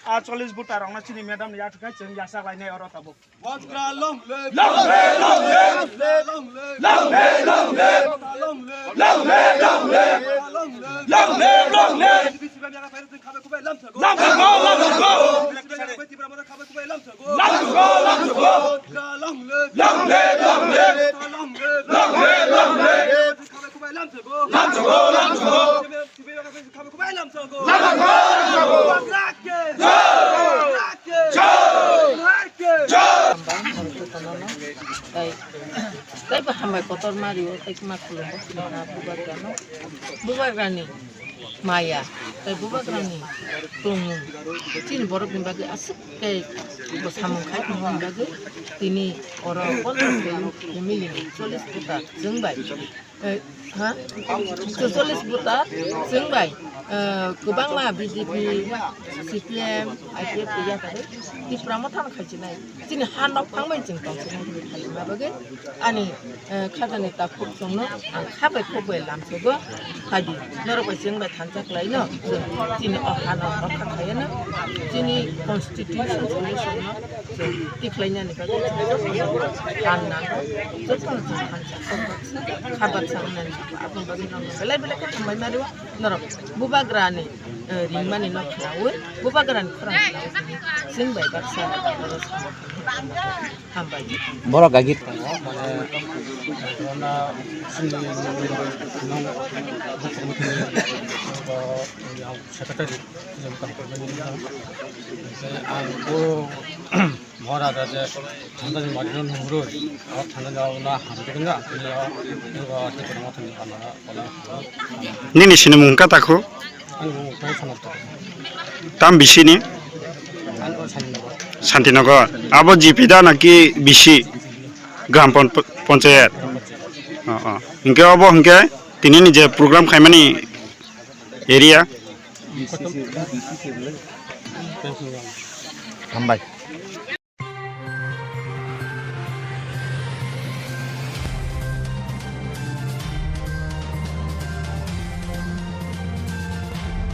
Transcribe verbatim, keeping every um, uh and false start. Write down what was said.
a chollish voter rokno chini madam ni yathok khe chwng yachak lainai oro tabuk. Bubagra long live! Long live, long live! Bubagra long live! Long live, long live! Bubagra long live! Long live, long live! Bubagra long live! Long live, long live! B J P C P M yaga phairok chwng khabai kubai lamsago. Lamsago, lamsago! B J P C P M yaga phairok chwng khabai kubai lamsago. Lamsago, lamsago! Bubagra long live! Long live, long live! Bubagra long live! Long live, long live! Khabai kubai lamsago. Lamsago, lamsago! B J P C P M yaga phairok chwng khabai kubai lamsago. Lamsago, lamsago! Bubagra ke! Jai! Bubagra ke! Jai! Bubagra ke! Jai! Tei, tei bo hambai kotor mario, tei ma khulumbo, bubagrano. Bubagrani maya, tei bubagrani tongmung. Chini borokni bagwi aswk khe bo samung khai tongmani bagwi tini oro ponchas family ni chollish voter chwng bai. Eh, ha? Chollish voter chwng bai, eh, kwbangma B J P, C P M, I P F T yakarwi Tipra Motha no khaichinai. Chini ha nok phangbai chwng tongsinai hinwi khaima bagwi ani, eh, khajani takhuk chwngno ang kha bai khuk bai lamsogo phaidi. Norok bai chwng bai thansa khlaino chwng chini o hano rokha khaiyano chini constitution solution no chwng tikhlainani bagwi chwng han nango. Jotono chwng thansa kha baksa wngnani aboni bagwi norok belai belai khe hambai mario. Norok bubagrani, eh, ringmani no khnaui bubagrani khorang khnaui chwng bai baksa norok samung hambai. Borok gagir. Mane, corona chini nong secretary, ang bo Maharaja je thandani marino nungro, o thandani o na hamjak na, tini o, o, o, Tipra Mothani bana, bana. Nini sinimung kha takhu? Ani mung kha Sanatana. Tam bisini? Ani o Santinagar. Santinagar. Abo G P da naki bisi? Gram pon-, Panchayat. Oh, oh. Hingke obo hingke tini ni je program khaimani area? Hambai.